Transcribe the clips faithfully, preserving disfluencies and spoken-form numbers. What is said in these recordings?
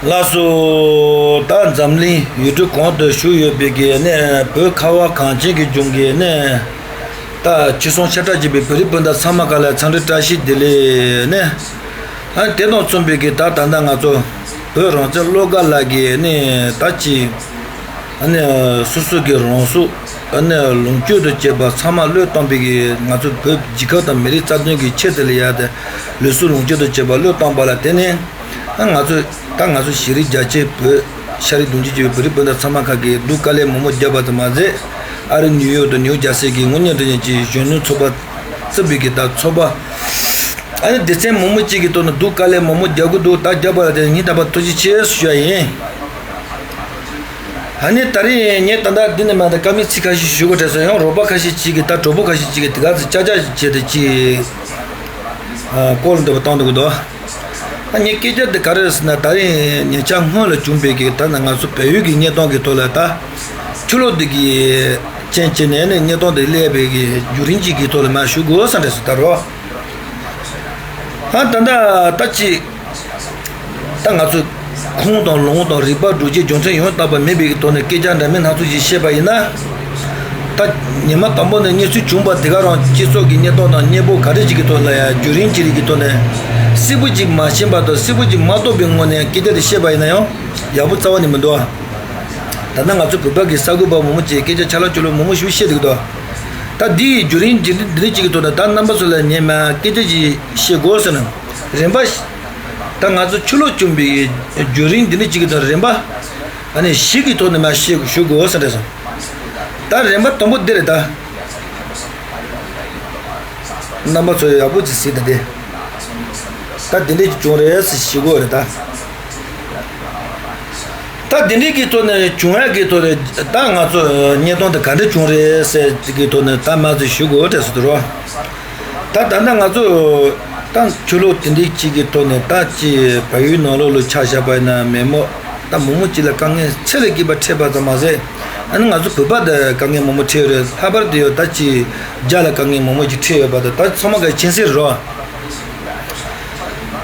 ལགས་སོ། ད་འཛམ་གླིང་ཡུལ་གྲུ་གང་དུ་བཞུགས་ཡོད་པའི་གི་ནས་བོད་ཁ་བ་གངས་ཅན་གྱི་ལྗོངས་ཀྱི་ནས་ད་ཕྱི་སོང་ཤ་ཁྲག་གཅིག་པའི་བོད་རིགས་སྤུན་ཟླ་ཚང་མ་ག་ལ་འཚམས་འདྲི་བཀྲ་ཤིས་བདེ་ལེགས་ནས། ཨ་དེ་དང་མཚུངས་པའི་གི་ད་ད་ལྟ་ང་ཚོ་བོད་རང་བཙན་བློ་དགའ་ལགས་ཀྱི་ནས་ད་ཅི། ཨ་ནི་སོ་སོ་གི་རང་སྲོག་ཨ་ནི་ལོངས་སྤྱོད་དུ་བྱེད་པ་ཚང་མ་བློས་བཏང་པའི་གི་ང་ཚོ་བོད་རྒྱལ་ཁབ་དང་མི་རིགས་རྩ་དོན་གྱི་ཆེད་དུ་ལ་ཡ་དེ་ལུས་སྲོག་ལོངས་སྤྱོད་དུ་བྱེད་པ་བློས་བཏང་པ་ལ་དེ་ནས་ཨ་ང་ཚོ་ད་ང་ཚོ་ཤེས་རིག་རྒྱ་ཆེ་བོད་ཤ་རིགས་གདུང་རྒྱུད་ཀྱི་བོད་རིགས་སྤུན་ཟླ་ཚང་མ་ཁག་གིས་སྡུག་དཀའ་ལས་མང་པོ་བརྒྱབ་པ་ཙམ་མ་ཟད། ཨ་རི་ནིའུ་ཡོག་དང་ནིའུ་ཇར་སི་གི་དངོས་གནས་དྲང་གནས་ཀྱི་གཞོན་ནུ་ཚོགས་པ་བཙུགས་པའི་གི་ད་ཚོགས་པ། ཨ་ནི་སྡེ་ཚན་མང་པོ་གཅིག་གི་ཐོག་ནས་སྡུག་དཀའ་ལས་མང་པོ་རྒྱག་གི་འདུག་ད་རྒྱབ་པ་ལ་དེ་ཉིན་རྟག་པར་ཐུགས་རྗེ་ཆེ་ཞུ་ཡ་ཡིན། ཨ་ནི་ད་རིང་ངས་ད་ལྟ་འདི་ནས་མ་ད་བཀའ་མོལ་ཚིག་ཁ་ཤས་ཞུ་དགོས་དྲན་སོང་། ཡང་རོགས་པ་ཁ་ཤས་གཅིག་གིས་ད་གྲོགས་པོ་ཁ་ཤས་གཅིག་གིས་དེ་ག་ཚོད་ཅག་ཅག་བྱས་ཏེ་ཅིག་ཨ་སྐོར་འདྲ་པོ་བཏང་འདུག་གི་འདུག་ཨ་ངའི་སྐད་ཆ་འདི་ག་རེ་ཟེར་ན། ད་རིང་ཉེ་ཆར་སྔོན་ལ་བྱུང་བའི་གི་ད་ནི་ང་ཚོ་བལ་ཡུལ་གྱི་གནས་སྟངས་ཀྱི་ཐོག་ལ་ད་ཆུ་ལོག་འདི་གི་རྐྱེན་བྱས་ནས་ནི་གནས་སྟངས་འདི་སླེབས་པའི་གི་བརྒྱུད་རིམ་གཅིག་གི་ཐོག་ལ་མར་ཞུ་དགོས་བསམ་དྲན་སོང་། ད་རོགས་ཨ་ད་ད་ད་ཅི། ད་ང་ཚོས་ཁུངས་དང་ལུང་དང་རིགས་པ་སྒྲུབ་བྱེད་རྒྱུ་མཚན་ཡང་དག་པ་མེད་པའི་ཐོག་ནས་སྐད་ཆ་འདྲ་མིན་སྣ་ཚོགས་ཤིག་བཤད་པ་ཡིན་ན། ད་ཉི་མ་དང་པོ་ནས་གནས་ཚུལ་བྱུང་བ་དེ་ག་རང་སྤྱི་ཚོགས་ཀྱི་གནས་སྟངས་དང་གནས་བབ་ག་རེ་ཞིག་གི་ཐོག་ལ་ཡང་བརྒྱུད་རིམ་ཅིག་རིགས་ཀྱི་ཐོག་ནས་གསལ་པོ་ཅིག་མ་ཤེས་པ་དང་གསལ་པོ་ཅིག་མ་རྟོགས་པའི་ངོས་ནས་སྐད་ཆ་དེ་བཤད་པ་ཡིན་ན་ཡང་ཡག་པོ་རྩ་བ་ནས་མི་འདུག་ད་ལྟ་ང་ཚོ་བོད་པ་གི་གསར་འགོད་པ་མང་པོ་ཅིག་སྐད་ཆ་ཆ་ལག་ཆུ་ལོག་མང་པོ་ཞིག་བཤད་འདུག་ད། ད་འདི་ཡི་བརྒྱུད་རིམ་འདི་འདི་འདྲ་ཅིག་གི་ཐོག་ནས་ད་རྣམ་པ་ཚོ་ལ་ངས་མར་སྐད་ཆ་ཅིག་བཤད་དགོས་ཟེར་ན། རིམ་པ། ད་ང་ཚོ་ཆུ་ལོག་བྱུང་བའི་བརྒྱུད་རིམ་འདི་འདྲ་ཅིག་གི་ཐོག་རིམ་པ། ཨ་ནི་བཞི་གི་ཐོག་ནས་མར་བཤད་ཞུ་དགོས་ཟེར་འདྲ་སོང་། ད་རིམ་པ་དང་པོ་འདི་རེད་ད། རྣམ་པ་ཚོ་ཡག་པོ་ཅིག་གཟིགས་དང་དེ། ད་འདི་འདྲ་ཅིག་བྱུང་རེད་ཟེར་ཞུ་དགོས་རེད་ད། ད་འདི་འདྲའི་གི་ཐོག་ནས་བྱུང་ཡག་གི་ཐོག་ནས་ད་ང་ཚོ་གནས་སྟངས་དེ་ག་འདྲ་བྱུང་རེད་ཟེར་གི་ཐོག་ནས་ད་མ་ཚོས་ཞུ་དགོས་དྲན་སོང་དུ་རོ། ད་ད་ལྟ་ང་ཚོ་ད་ཆུ་ལོག་དེ་འདྲའི་གཅིག་གི་ཐོག་ནས་ད་ཅི་བལ་ཡུལ་ནང་ལོགས་ལ་ཆ་བཞག་པ་ཡིན་ན་མི་མང་ད་མང་པོ་ཅིག་ལ་དཀའ་ངལ་ཚད་ལས་བརྒལ་བ་འཕྲད་པ་ཙམ་མ་ཟད། ཨ་ནི་ང་ཚོ་བོད་པ་དང་དཀའ་ངལ་མང་པོ་འཕྲད་ཡོད་རེད། ལྷག་པར་དུ་ཡོད་ད་ཅི་རྒྱ་ལ་དཀའ་ངལ་མང་པོ་ཅིག་འཕྲད་ཡོད་པ་དང་ད་ཚང་མ་ག་མཁྱེན་གསལ་རེད་རོ།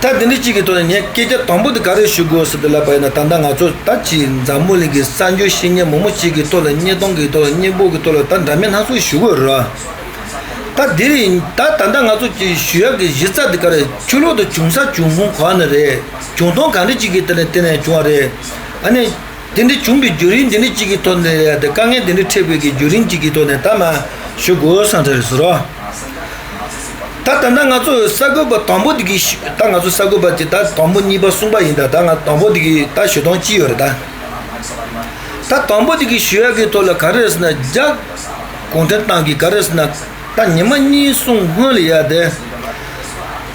ད་དེ་འདྲ་གཅིག་གི་ཐོག་ནས་ངས་སྐད་ཆ་དང་པོ་དེ་ག་རེ་ཞུ་དགོས་ཟེར་དུས་ལབ་པ་ཡིན་ན། ད་ལྟ་ང་ཚོ་ད་ཅི་འཛམ་བུ་གླིང་གི་གསར་འགྱུར་བཤད་མཁན་མང་པོ་ཅིག་གི་ཐོག་ལ་གནས་སྟངས་ཀྱི་ཐོག་ལ་གནས་བབ་ཀྱི་ཐོག་ལ་ད་འདྲ་མིན་སྣ་ཚོགས་ཞུ་དགོས་རེད། ད་དེ་རིང་ད་ད་ལྟ་ང་ཚོ་ཅི་ཞུ་ཡག་གི་གཞི་རྩ་དེ་ག་རེ། ཆུ་ལོག་དེ་བྱུང་ས་བྱུང་ཁུངས་ག་ནས་རེད། བྱུང་སྟངས་ག་འདྲ་ཅིག་གི་ཐོག་ནས་བརྟེན་ནས་བྱུང་བ་རེད། ཨ་ནི། དེ་འདྲ་བྱུང་བའི་བརྒྱུད་རིམ་དེ་འདྲ་གཅིག་གི་ཐོག་ནས་ཡ་དེ་དཀའ་ངལ་དེ་འདྲ་འཕྲད་པའི་གི་བརྒྱུད་རིམ་གཅིག་གི་ཐོག་ནས་ད་མ་ཞུ་དགོས་བསམ་ཚར་ཟེར་རོ། ད་ད་ལྟ་ང་ཚོ་གསར་འགོད་པ་དང་པོ་དེ་གི་ད་ང་ཚོ་གསར་འགོད་པ་དེ་ད་དང་པོ་གཉིས་པ་གསུམ་པ་ཡིན། ད་ད་ང་དང་པོ་དེ་གི་ད་ཞུ་སྟངས་གཅིག་ཡོད་རེད་ད། ད་དང་པོ་དེ་གི་ཞུ་ཡག་གི་ཐོག་ལ་ག་རེ་ཟེར་ན། རྒྱ་གུང་ཁྲན་ཏང་གི་ག་རེ་ཟེར་ན། ད་ཉི་མ་གཉིས་གསུམ་སྔོན་ལ་ཡ་དེ།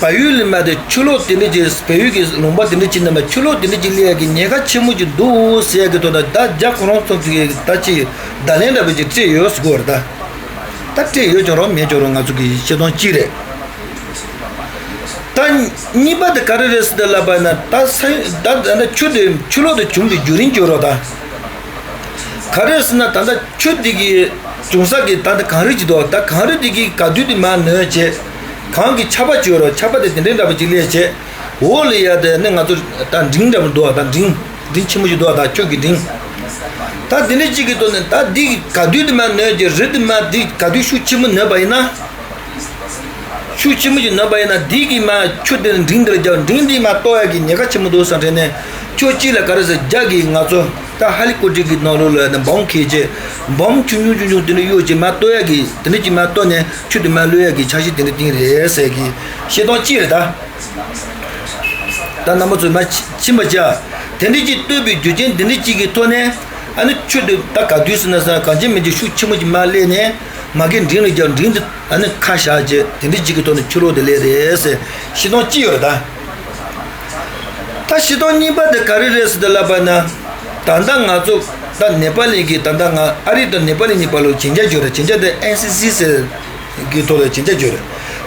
བལ་ཡུལ་ལ་མ་དེ་ཆུ་ལོག་དེ་འདྲ་ཅིག་བལ་ཡུལ་གྱི་ལུང་པ་དེ་འདྲ་ཅིག་ནས་མ་ཆུ་ལོག་དེ་འདྲ་ཅིག་སླེབས་ཡ་གི་ཉེན་ཁ་ཆེན་མོ་ཅིག་འདུག་ཟེར་ཡ་གི་ཐོག་ནས་ད་རྒྱ་ཁོ་རང་ཚོ་གི་ད་ཅིག་བརྡ་ལན་འདྲ་པོ་ཅིག་སྤྲད་ཡོད་ཟེར་གོ་རེད་ད། ད་སྤྲད་ཡོད་ཀྱང་རོགས་མེད་ཀྱང་རོགས་ང་ཚོ་གི་བཤད་སྟངས་གཅིག་རེད། ད་གཉིས་པ་དེ་ག་རེ་རེད་ཟེར་ཏེ་ལབ་པ་ན། ད་ས་ད་ད་ཆུ་དེ་ཆུ་ལོག་དེ་བྱུང་བའི་བརྒྱུད་རིམ་བརྗོད་རོགས་ད། ག་རེ་ཟེར་ན་ད་ལྟ་ཆུ་འདི་གི་བྱུང་ས་གི་ད་ལྟ་གངས་རི་ཅིག་འདུག་ད་གངས་རི་འདི་གི་ག་དུས་དེ་མར་ནོན་བྱས། གངས་ཀྱི་ཆར་པ་ཅིག་ཡོད་རེད། ཆར་པ་དེ་དེ་འདྲའི་འདྲ་པོ་ཅིག་སླེབས་བྱས། འོག་ལ་ཡ་དེ་ནི་ང་ཚོ་ད་འབྲིང་འདྲ་པོ་འདུག་ད་འབྲིང་འབྲིང་ཆེན་པོ་ཅིག་འདུག་ད་ཁྱོད་ཀྱི་འབྲིང་། ད་དེ་འདྲ་ཅིག་གི་ཐོག་ནས་ད་འདི་གི་ག་དུས་དེ་མར་ནོན་བྱས། རི་དེ་མར་འདི་ག་དུས་ཤུགས་ཆེན་པོ་ནོན་པ་ཡིན་ན། ཤུགས་ཆེན་པོ་ཅིག་ནོན་པ་ཡིན་ན་འདི་གི་མར་ཆུ་དེ་འབྲིང་འདིར་རྒྱབ། འབྲིང་འདི་མར་གཏོར་ཡ་གི་ཉེན་ཁ་ཆེན་པོ་འདུག་བསམ་དྲན་ནས། ཕྱོགས་གཅིག་ལ་ག་རེ་ཟེར། རྒྱ་གིས་ང་ཚོ་ད་ཧེ་ལི་ཀོབ་ཊར་གི་ནང་ལོགས་ལ་ནས་འབོམ་འཁྱེར་བྱས། འབོམ་ཆུང་ཆུང་ཆུང་ཆུང་དེ་འདྲ་གཡུག་བྱས་མར་གཏོར་ཡ་གི་དེ་འདྲ་ཅིག་མར་གཏོར་ནས་ཆུ་དེ་མར་གློད་ཡ་གི་འཆར་གཞི་དེ་འདྲ་བཏིང་རེད་ཟེར་གི་བཤད་སྟངས་གཅིག་རེད་ད། ད་རྣམ་པ་ཚོས་མར་ཕྱིན་པ་བྱས། དེ་འདྲ་ཅིག་གཏོར་བའི་རྒྱུ་རྐྱེན་དེ་འདྲ་ཅིག་གི་ཐོག་ནས། ཨ་ནི་ཆུ་དེ་ད་ག་དུས་ཟེར་ན་ཟེར་ན་གང་ཅི་མིན་ཅི་ཤུགས་ཆེན་པོ་ཅིག་མར་སླེབས་ནས། མ་གི་འབྲིང་ལ་རྒྱབ། འབྲིང་དེ་ཨ་ནི་ཁ་བཞག་བྱས། དེ་འདྲ་གཅིག་གི་ཐོག་ནས་ཆུ་ལོག་དེ་སླེབས་རེད་ཟེར་བཤད་སྟངས་གཅིག་ཡོད་རེད་ད། ད་བཤད་སྟངས་གཉིས་པ་དེ་ག་རེ་རེད་ཟེར་ཏེ་ལབ་པ་ན། ད་ལྟ་ང་ཚོ་ད་ནེ་པ་ལི་གི་ད་ལྟ་ང་ཨ་རི་དང་ནེ་པ་ལི་གཉིས་བར་ལ་གྱེན་ཆ་བརྗོད་རེད། གྱེན་ཆ་དེ་ཨེན་སི་སི་ཟེར་གི་ཐོག་ལ་གྱེན་ཆ་བརྗོད་རེད།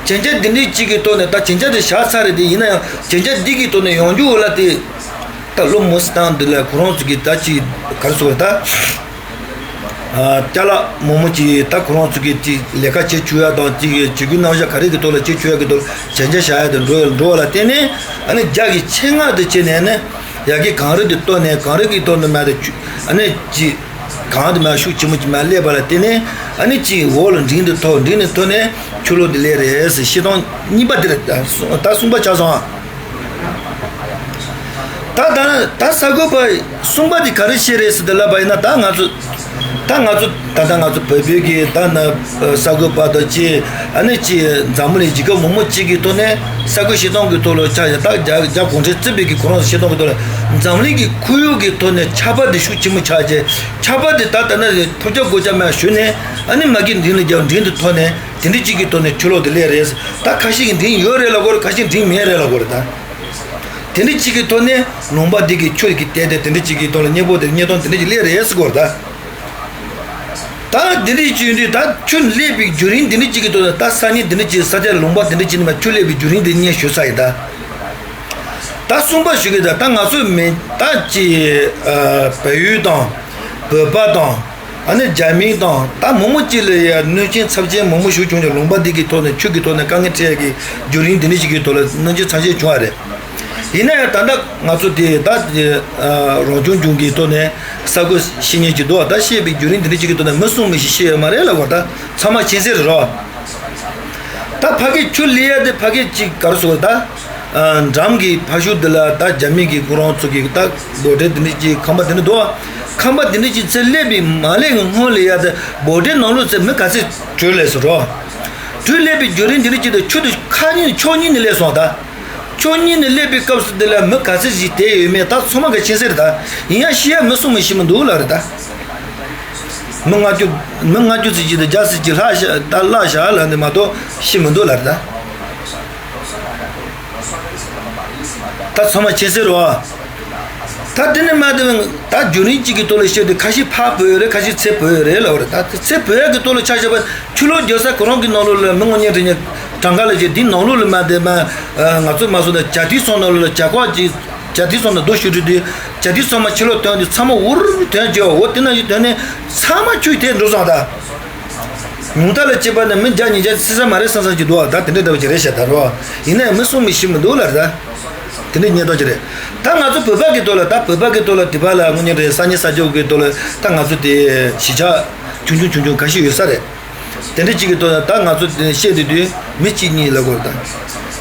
གྱེན་ཆ་འདི་འདྲའི་གཅིག་གི་ཐོག་ནས་ད་གྱེན་ཆ་དེ་བཞག་ཚར་རེད་དེ། ཡིན་ན་ཡང་གྱེན་ཆ་འདི་གི་ཐོག་ནས་ཡོང་རྒྱུ་ལ་དེ། ད་ལོ་མོ་སི་ཏང་འདི་ལ་ཁོ་རང་ཚོ་གི་ད་ཅི་ག་རེ་ཟེར་ད། ཨ་ཅ་ལག་མང་པོ་ཅིག་ད་ཁོ་རང་ཚོ་གི་ཅི་ལས་ཀ་བྱེད་བཅུག་ཡ་དང་། ཅིག་གི་བྱེད་རྒྱུ་རྣམ་གཞག་ག་རེ་གི་ཐོག་ལ་བྱེད་བཅུག་ཡ་གི་ཐོག་ལ་གྱེན་ཆ་བཞག་ཡ་དེ་འགྲོ་ཡ་འགྲོ་བ་ལ་བརྟེན་ནས། ཨ་ནི་རྒྱ་གི་ཆེད་མངགས་དེ་བྱས་ནས་ནི། ཡ་གི་གངས་རི་དེ་བཏོན་ནས་གངས་རི་གི་ཐོག་ནས་མར་དེ་ཆུ་ཨ་ནི་ཅི་གངས་དེ་མར་ཤུགས་ཆེན་པོ་ཅིག་མར་སླེབས་པ་ལ་བརྟེན་ནས་ཨ་ནི་ཅི་འོག་ལ་འབྲིང་དེ་ཐོག་འབྲིང་དེ་ཐོག་ནས་ཆུ་ལོག་དེ་སླེབས་རེད་ཟེར། བཤད་སྟངས་གཉིས་པ་དེ་རེད། ད་གསུམ་པ་ཆགས་སོང་ཨ། ད་ད་ད་ས་གོ་པ་གསུམ་པ་དེ་ག་རེ་བཤད་རེད་ཟེར་དེ་ལབ་པ་ཡིན་ན། ད་ང་ཚོ་ད་ང་ཚོ་ད་ལྟ་ང་ཚོ་བོད་བོད་ཀྱི་ད་ན་ས་གོ་པ་དང་ཅི་ཨ་ནི་ཅི་འཛམ་བུ་གླིང་རྒྱལ་ཁབ་མང་པོ་ཅིག་གི་ཐོག་ནས་ས་གོ་བཤད་སྟངས་ཀྱི་ཐོག་ལ་ཆ་ཡ་ད་རྒྱ་རྒྱ་གུང་ཁྲན་བཙན་པོའི་གི་ཁོ་རང་བཤད་སྟངས་ཀྱི་ཐོག་ལ་འཛམ་གླིང་གི་ཁོར་ཡུག་གི་ཐོག་ནས་ཆར་པ་དེ་ཤུགས་ཆེན་པོ་ཆགས་རྗེས་ཆར་པ་དེ་ད་ལྟ་ན་ཐོར་རྒྱག་སྒོ་རྒྱག་མ་ཞུ་ནས་ཨ་ནི་མ་གི་འབྲིང་ལ་རྒྱབ་འབྲིང་དུ་ཐོག་ནས་དེ་འདྲ་ཅིག་གི་ཐོག་ནས་ཆུ་ལོག་དེ་སླེབས་རེད། ད་ཁ་ཤས་ཀྱི་འབྲིང་ཡོད་རེད་ལབ་དགོས་རེད། ཁ་ཤས་འབྲིང་མེད་རེད་ལབ་དགོས་རེད། ད་དེ་འདྲ་ཅིག་གི་ཐོག་ནས་ལུང་པ་འདི་གི་ཆུ་གི་གཏེར་དེ་དེ་འདྲ་ཅིག་གི་ཐོག་ལ་གཉེན་པོ་དེ་གཉེན་སྟངས་དེ་འདྲ་ཅིག་སླེབས་རེད་ཟེར་དགོས་རེད། ད་ད་འདི་འདྲ་ཅིག་ཡིན་དུས་ད་ཆུ་སླེབས་པའི་བརྒྱུད་རིམ་འདི་འདྲ་ཅིག་གི་ཐོག་ནས་ད་ས་གནས་འདི་འདྲ་ཅིག་ས་ཆ་ལུང་པ་འདི་འདྲ་ཅིག་ནས་མར་ཆུ་སླེབས་པའི་བརྒྱུད་རིམ་འདི་སྙན་ཞུ་ས་ཡིན། ད་ད་གསུམ་པ་ཞུ་གི་ད་ད་ང་ཚོ་མི་ད་ཅི་བལ་ཡུལ་དང་བོད་པ་དང་། ཨ་ནི་རྒྱ་མི་དང་ད་མང་པོ་ཅིག་ལ་ཡ་གནོད་སྐྱོན་ཚབས་ཆེན་མང་པོ་ཞིག་བྱུང་ཀྱང་ལུང་པ་འདི་གི་ཐོག་ནས་ཆུ་གི་ཐོག་ནས་དཀའ་ངལ་འཕྲད་ཡ་གི་བརྒྱུད་རིམ་འདི་འདྲ་ཞིག་གི་ཐོག་ལ་གནོད་སྐྱོན་ཚབས་ཆེན་བྱུང་བ་རེད། ཡིན་ན་ཡང་ད་ལྟ་ང་ཚོ་དེ་ད་རང་སྐྱོང་ལྗོངས་ཀྱི་ཐོག་ནས་ས་གོ་བཤད་མཁན་ཅིག་འདུག་ད་བཤད་པའི་བརྒྱུད་རིམ་འདི་འདྲ་ཞིག་གི་ཐོག་ནས་མི་གསུང་མི་ཤེས་བཤད་ཡོད་མ་རེད་ལབ་དགོས། ད་ཚང་མ་མཁྱེན་གསལ་རེད་རོ། ད་ཕ་གི་ཆུ་ལི་ཡ་དེ་ཕ་གི་ཅིག་ག་རེ་ཟེར་ད། འགྲམ་གྱི་ཕ་ཤུལ་འདི་ལ་ད་རྒྱ་མི་གི་ཁོ་རང་ཚོ་གི་ད་སྦོ་ཏེ་འདི་འདྲ་ཅིག་ཁང་པ་འདི་འདྲ་འདུག་ཁང་པ་འདི་འདྲ་ཅིག་ཚེ་སླེབས་པའི་མ་སླེབས་ཀྱི་སྔོན་ལ་ཡ་ད་སྦོ་ཏེ་ནང་ལོགས་ཚེ་མི་ག་ཚད་བྲོས་སླེབས་སོང་རོ། བྲོས་སླེབས་པའི་བརྒྱུད་རིམ་འདི་འདྲ་ཅིག་ད་ཆུ་དེ་ཁ་གཉིས་ཕྱོགས་གཉིས་ནས་སླེབས་སོང་ད། ཕྱོགས་གཉིས་ནས་སླེབས་པའི་སྐབས་སུ་འདི་ལ་མི་ག་ཚད་ཅིག་བསྡད་ཡོད་མེད་ད་ཚང་མ་ག་མཁྱེན་གསལ་རེད་ད། ཡིན་ཡང་ཤི་ཡ་མི་གསུང་མི་ཤི་མི་འདུག་ལ་རེད་ད། མི་ལྔ་བཅུ་མི་ལྔ་བཅུ་ཙམ་ཅིག་དང་བརྒྱ་ཙམ་ཅིག་ལྷག་ཤག་ད་བརླག་ཤག་ལབ་ནས་མ་གཏོགས་ཤི་མི་འདུག་ལབ་རེད་ད། ད་ཚང་མ་མཁྱེན་གསལ་རེད་བ། ད་དེ་ནས་མ་དེ་ད་བརྒྱུད་རིམ་གཅིག་གི་ཐོག་ལ་བཤད་དུས་ཁ་ཤས་ཕར་བུད་ཡོད་རེད། ཁ་ཤས་ཚུར་བུད་ཡོད་རེད་ལབ་རེད། ད་ཚུར་བུད་ཡག་གི་ཐོག་ལ་ཆ་བཞག་པ་ཆུ་ལོག་རྒྱག་ས་ཁོ་རང་གི་ནང་ལོགས་ལ་མི་དངོས་གཉེན་དྲིན་གཉེན་གྲངས་ཀ་ལ་བྱས་དེའི་ནང་ལོགས་ལ་མ་དེ་མ་ང་ཚོ་མ་སོང་ན་བྱ་ཐིག་ཚང་ནང་ལོགས་ལ་བྱ་ཁོག་ཅིག་བྱ་ཐིག་ཚང་ནང་རྡོ་གཞུ་བྲིས་དུས་བྱ་ཐིག་ཚང་མ་ཕྱི་ལོགས་ཐོན་དུས་ཚང་མ་འུར་ཐོན་བྱས་འོ་དེ་ནང་བཞིན་ཐོན་ནས་ཚང་མ་ཆུ་དེ་འགྲོ་སོང་ད། ཉུང་མཐའ་ལ་སྐྱེས་པ་ནི་མི་བརྒྱ་ཉིས་བརྒྱ་སྲིད་ས་མ་རེད་བསམ་བསམ་གྱི་འདུག་ད་དེ་འདྲ་འདྲ་བ་ཅིག་རེད་ཤག་ད་རོ། ཡིན་ནའི་མི་གསུང་མི་ཤེས་མི་འདུག་ལ་རེད་ད། དེ་འདྲ་རྙེད་དོན་ཅིག་རེད། ད་ང་ཚོ་བོད་པ་གི་ཐོག་ལ་ད་བོད་པ་གི་ཐོག་ལ་དེ་བ་ལ་དངོས་གནས་རེད། ས་གནས་ས་ཕྱོགས་གི་ཐོག་ལ་ད་ང་ཚོ་དེ་གཞིས་ཆགས་ཆུང་ཆུང་ཆུང་ཆུང་ཁ་ཤས་ཡོད་ས་རེད། དེ་འདྲ་ཅིག་གི་ཐོག་ལ་ད་ང་ཚོ་དེ་བཤད་དེ་དུས་མི་གཅིག་གཉིས་ལ་གོ་རེད་ད།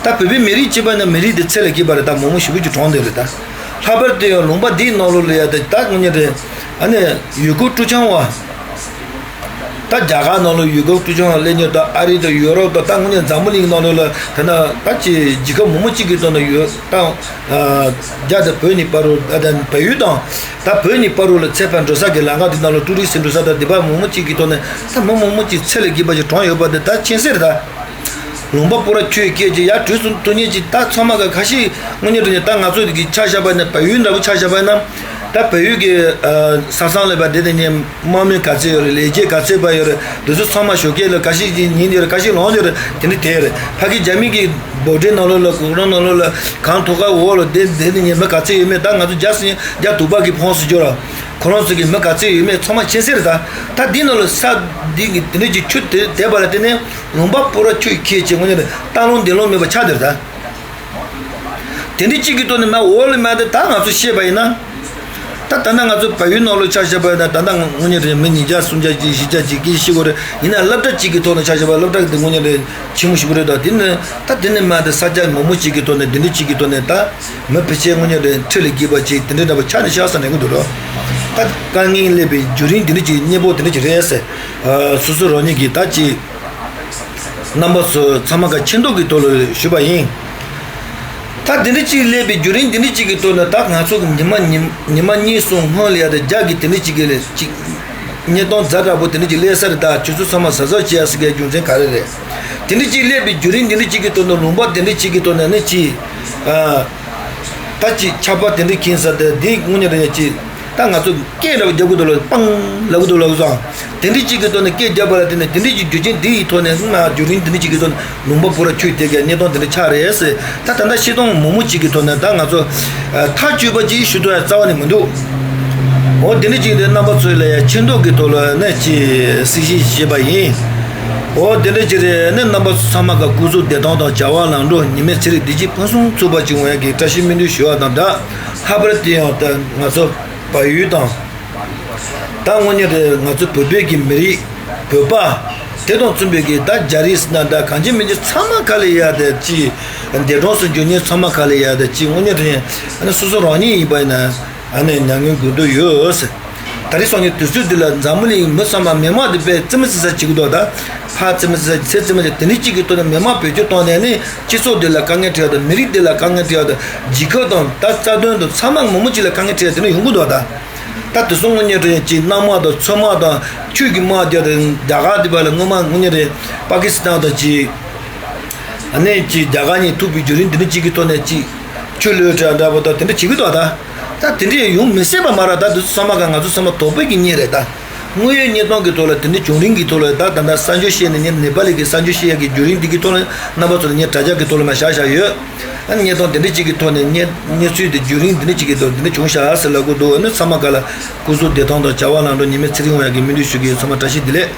ད་བོད་པའི་མི་རིགས་གཅིག་པ་ནི་མི་རིགས་དེ་ཚད་ལས་བརྒལ་བ་རེད། ད་མང་པོ་ཞེ་པོ་ཅིག་གྲོངས་བསྡད་རེད་ད། ལྷག་པར་དུ་ཡང་ལུང་པ་འདིའི་ནང་ལོགས་ལ་ཡ་ད་ད་དངོས་གནས་རེད། ཨ་ནི་ཡུལ་སྐོར་སྤྲོ་འཆམ་བ། ད་རྒྱ་གར་ནང་ལ་ཡུལ་སྐོར་སྤྲོ་འཆམ་སླེབས་མཁན་དང་ཨ་རི་དང་ཡུ་རོབ་དང་ད་དངོས་གནས་འཛམ་བུ་གླིང་ནང་ལོགས་ལ་ད་ན་ད་ཅི་རྒྱལ་ཁབ་མང་པོ་གཅིག་གི་ཐོག་ནས་ཡོད་ད། རྒྱ་དང་བོད་གཉིས་བར་དུ་ད་ད་བལ་ཡུལ་དང་ད་བོད་གཉིས་བར་དུ་ལ་ཚད་ཕར་འགྲོ་ས་གི་ལམ་ཁ་དེ་ནང་ལ་ཀྲུ་རི་སི་འགྲོ་ས་དང་དེ་བ་མང་པོ་གཅིག་གི་ཐོག་ནས་ད་མི་མང་པོ་གཅིག་ཚད་ལས་བརྒལ་བ་ཞིག་གྲོངས་ཡོད་པ་དེ་ད་མཁྱེན་གསལ་རེད་ད། ལུང་པ་སྤུ་ར་ཁྱོད་སྐད་ཅིག་ཡར་བྲོས་སོང་ཐུག་མཁན་ཅིག་ད་ཚང་མ་ག་ཁ་ཤས་དངོས་གནས་དྲང་གནས་ད་ང་ཚོ་གི་ཆ་བཞག་པ་ན་བལ་ཡུལ་འདྲ་པོ་ཆ་བཞག་པ་ན་ད་བལ་ཡུལ་གི་ས་སང་ལས་པ་དེ་དེ་ནས་དམག་མི་ག་ཚོད་ཡོད་རེད། ལས་བྱེད་ག་ཚོད་པ་ཡོད་རེད། དེ་ཚོ་ཚང་མ་ཞོགས་ཀས་ལ་ཁ་ཤས་ཀྱིས་ཉིན་ཡོད་རེད། ཁ་ཤས་ལོང་ཡོད་རེད། དེ་འདྲ་དེ་རེད། ཕ་གི་རྒྱ་མི་གི་སྦོ་ཏེ་ནང་ལོགས་ལ་གུ་རོང་ནང་ལོགས་ལ་གངས་ཐོག་ཁ་འོག་ལ་དེ་དེ་ནས་ཉི་མ་ག་ཚོད་ཡོད་མེད་ད་ང་ཚོ་རྒྱ་སྲིད་རྒྱ་དུ་པ་གི་ཕོངས་སུ་འཇོག་ར་ཁོ་རང་ཚོ་གི་མི་ག་ཚོད་ཡོད་མེད་ཚང་མ་མཁྱེན་གསལ་རེད་ད། ད་འདི་ནང་ལ་ས་འདི་གི་དེ་འདྲ་གི་ཆུ་དེ་དེ་བ་ལ་དེ་ནས། ལུང་པ་སྤུ་ར་ཁྱོད་ཁྱེད་ཀྱི་དངོས་གནས་རེད། སྟག་ལུང་འདེ་ལུང་མེད་པ་ཆགས་བསྡད་རེད་ད། དེ་འདྲ་གཅིག་གི་ཐོག་ནས་མ་འོག་ལ་མ་དེ་ད་ང་ཚོ་ཤེས་པ་ཡིན་ན། ད་ད་ལྟ་ང་ཚོ་བལ་ཡུལ་ནང་ལོགས་ཆ་བཞག་པ་ཡིན་ན་ད་ལྟ་དངོས་གནས་རེད། མི་ཉིས་བརྒྱ་སུམ་བརྒྱ་ཅིག་བཞི་བརྒྱ་ཅིག་གིས་ཤི་དགོས་རེད། ཡིན་ན་སློབ་གྲྭ་གཅིག་གི་ཐོག་ནས་ཆ་བཞག་པ་སློབ་གྲྭ་གི་དེ་དངོས་གནས་རེད་ཆེན་མོ་ཞིག་རེད། ད་དེ་ནས་ད་དེ་ནས་མ་དེ་ས་ཆ་མང་པོ་གཅིག་གི་ཐོག་ནས་དེ་འདྲ་གཅིག་གི་ཐོག་ནས་ད་མི་ཕལ་ཆེར་དངོས་གནས་རེད་ཁྲི་ལས་བརྒལ་བ་ཅིག་དེ་འདྲ་འདྲ་པོ་ཆགས་ནས་ཤག་ས་ནས་གི་འདུག་རོགས། ད་དཀའ་ངལ་སླེབས་པའི་བརྒྱུད་རིམ་དེ་འདྲ་གཅིག་གནས་བབ་དེ་འདྲ་གཅིག་རེད་ཟེར། སོ་སོ་རང་ཉིད་ཀྱིས་ད་ཅིག་རྣམ་པ་ཚོ་ཚང་མ་ག་མཁྱེན་རྟོགས་ཀྱི་ཐོག་ལ་ཞུས་པ་ཡིན། ད་འདི་འདྲ་གཅིག་སླེབས་པའི་བརྒྱུད་རིམ་འདི་འདྲ་གཅིག་གི་ཐོག་ནས་ད་ང་ཚོ་གི་ཉི་མ་ཉི་ཉི་མ་གཉིས་གསུམ་སྔོན་ལ་ཡ་ད་རྒྱ་གི་དེ་འདྲ་གཅིག་གི་ལས་གཅིག་བརྙན་ཐུང་ཛ་དྲག་པོ་དེ་འདྲ་གཅིག་སླེབས་ས་རེད། ད་ཁྱོད་ཚོ་ཚང་མ་གཟབ་གཟབ་བྱེད་ཡ་ཟེར་གའི་རྒྱུ་མཚན་ག་རེ་རེད། དེ་འདྲ་གཅིག་སླེབས་པའི་བརྒྱུད་རིམ་འདི་འདྲ་གཅིག་གི་ཐོག་ནས་ལུང་པ་དེ་འདྲ་གཅིག་གི་ཐོག་ནས་ནི་གཅིག་ད་ཅིག་ཆར་པ་དེ་འདྲ་འཁྱིལ་ས་དེ་འདི་དངོས་གནས་རེད་ཅིག་ད་ང་ཚོ་སྐད་འདྲ་བོ་རྒྱབ་གི་འདུག་ལ་སྤང་ལབ་གི་འདུག་ལབ་གི་སོང་། དེ་འདྲ་གཅིག་གི་ཐོག་ནས་སྐད་རྒྱབ་པ་ལ་བརྟེན་ནས་དེ་འདྲ་གཅིག་རྒྱུ་རྐྱེན་འདི་ཡི་ཐོག་ནས་སྔོན་མ་བརྒྱུད་རིམ་དེ་འདྲ་གཅིག་གི་ཐོག་ནས་ལུང་པ་སྤུ་ར་ཁྱོད་དེ་གའི་གནས་སྟངས་དེ་འདྲ་ཆགས་རེད་ཟེར། ད་ད་ལྟ་བཤད་སྟངས་མང་པོ་གཅིག་གི་ཐོག་ནས་ད་ང་ཚོ་ཐག་གཅོད་པ་ཅིག་ཞུ་ཐུབ་ཡ་རྩ་བ་ནས་མི་འདུག་འོ་དེ་འདྲ་གཅིག་དེ་རྣམ་པ་ཚོ་ལ་ཡ་མཁྱེན་རྟོགས་ཀྱི་ཐོག་ལ་ནས་ཅིག་གཟིགས་ཞིབ་བྱས་པ་ཡིན། འོ་དེ་འདྲ་གཅིག་རེད། ནས་རྣམ་པ་ཚོ་ཚང་མ་ག་སྐུ་གཟུགས་བདེ་ཐང་དང་བྱ་བ་ལམ་འགྲོ་ཉི་མའི་ཚེ་རིང་བདེ་སྐྱིད་ཕུན་སུམ་ཚོགས་པ་ཅིག་འོང་ཡ་གི་བཀྲ་ཤིས་སྨོན་འདུན་ཞུ་བ་དང་སྦྲགས། ལྷག་པར་དུ་ཡང་ད་ང་ཚོ་བལ་ཡུལ་དང་། ད་དངོས་གནས་རེད། ང་ཚོ་བོད་པའི་གི་མི་རིགས་བོད་པ་དེ་དང་མཚུངས་པའི་གི་ད་རྒྱ་རིགས་ཟེར་ན་འདྲ། གང་ཅི་མིན་ཅི་ཚང་མ་ག་ལ་ཡ་དེ་ཅི། འདས་གྲོངས་སུ་འགྱུར་མཁན་ཚང་མ་ག་ལ་ཡ་དེ་ཅི། དངོས་གནས་རེད། ཨ་ནི་སོ་སོ་རང་ཉིད་ཡིན་པ་ཡིན་ན་ཨ་ནི་མྱ་ངན་སྒུག་འདོད་ཡོད་ཟེར། ད་རེས་སང་ཉིན་དུས་ཚོད་འདི་ལ་འཛམ་བུ་གླིང་མི་ཚང་མ་མི་མང་དེ་དཔེ་རྩེད་མོ་རྩེ་ས་བྱེད་ཀྱི་འདུག་ད་ཕར་རྩེད་མོ་རྩེ་ས་ཚེ་རྩེད་མོ་རྩེ། དེ་འདྲ་གཅིག་གི་ཐོག་ནས་མི་མང་བེད་སྤྱོད་བཏང་ནས་ནི་སྤྱི་ཚོགས་འདི་ལ་དཀའ་ངལ་འཕྲད་ཡག་དང་། མི་རིགས་འདི་ལ་དཀའ་ངལ་འཕྲད་ཡག་དང་། རྒྱལ་ཁབ་དང་ད་རྩ་དོན་དང་ཚང་མ་མང་པོ་ཅིག་ལ་དཀའ་ངལ་འཕྲད་ཡག་དེ་འདྲ་ཡོང་གི་འདུག་ད་ད་དེ་ཚོ་དངོས་གནས་རེད། ཅིག་གནམ་དམག་དང་མཚོ་དམག་དང་ཆུ་གི་དམག་རྒྱག་དང་། རྒྱ་གར་འདི་བ་ལ་སྔོན་མ་དངོས་གནས་རེད། པ་ཀི་སི་ཐན་དང་ཅིག་ཨ་ནི་ཅིག་རྒྱ་གར་གཉིས་ཐུག་པའི་བརྒྱུད་རིམ་འདི་འདྲ་གཅིག་གི་ཐོག་ནས་ཅིག་ཆུ་ལོག་འདྲ་འདྲ་པོ་དང་དེ་འདྲ་བྱེད་ཀྱི་འདུག་ད། ད་དེ་འདྲ་ཡོང་མི་སྲིད་པ་མ་རེད། ད་དེ་ཚོ་ཚང་མ་ག་ང་ཚོ་ཚང་མ་དོགས་པའི་གི་གནས་རེད་ད། དངོས་ཡོད་གནས་སྟངས་ཀྱི་ཐོག་ལ་དེ་འདྲ་བྱུང་རིམ་གྱི་ཐོག་ལ་ད་ད་ལྟ་གསར་འགྱུར་བཤད་ནས་ངས་ནེ་པ་ལི་གི་གསར་འགྱུར་བཤད་ཡག་གི་བརྒྱུད་རིམ་འདི་གི་ཐོག་ལ་རྣམ་པ་ཚོ་ལ་ངས་དྲ་རྒྱ་གི་ཐོག་ལ་མར་བཞག་བཞག་ཡོད། ཨ་ནི་གནས་སྟངས་དེ་འདྲ་གཅིག་གི་ཐོག་ནས་གནས་གནས་ཚུལ་དེ་བརྒྱུད་རིམ་འདི་འདྲ་གཅིག་གི་ཐོག་འདི་འདྲ་བྱུང་ཤག་ཟེར་ལབ་དགོས་འདུག་ཨ་ནི་ཚང་མ་ག་ལ་སྐུ་གཟུགས་བདེ་ཐང་དང་བྱ་བ་ལམ་འགྲོ་ཉི་མའི་ཚེ་རིང་བ་ཡག་གི་སྨོན་འདུན་ཞུ་གི་ཡོད། ཚང་མ་བཀྲ་ཤིས་བདེ་ལེགས།